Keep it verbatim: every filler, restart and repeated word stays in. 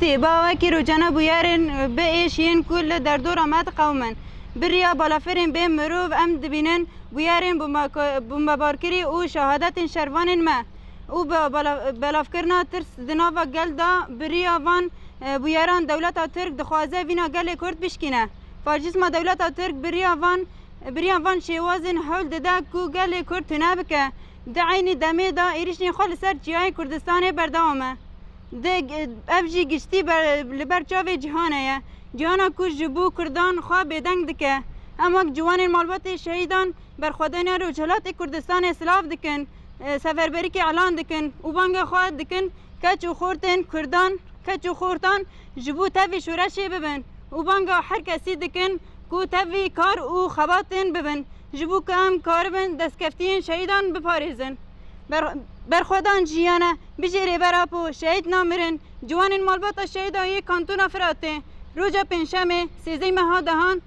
Tê ba wekî rojane bûyerên bi êş yên ku li derdora me diqewimin. Bi riya balafirên bê mirov em dibînin bûyerên bomba-, bombebarkirî û şehadetên şervanên me û bi bala-, belavkirina tirs di nava gel de bi riya van, e, bûyeran dewleta Tirk dixwaze vîna gelê Kurd bişkîne. Faşîzma dewleta Tirk bi riya van, bi riya van şêwazên hewl dide ku gelê Kurd tune bike. Di eynî demê de êrişên xwe li ser çiyayê Kurdistanê berdewam e. Di, ev jî giştî ber, li ber çavê cîhanê ye. Cîhana ku ji bo Kurdan xwe bêdeng dike. Em wek ciwanên malbatê şehîdan berxwedana Rojhilatê Kurdistanê silav dikin, e, seferberîkê elan dikin û banga xwe dikin keç û xortên Kurdan, keç û xortan ji bo tevî şoreşê bibin û banga her kesî dikin ku tevî kar û xebatên bibin, ji bo ku em karibin destkeftiyên şehîdan biparêzin. Ber-, berxwedan jiyane, bijê Rêber Apo, şehîd namirin, ciwanên malbata şehîda yê Kantona Firatê, roja Pêncşemê, sêzdeh meha dehan,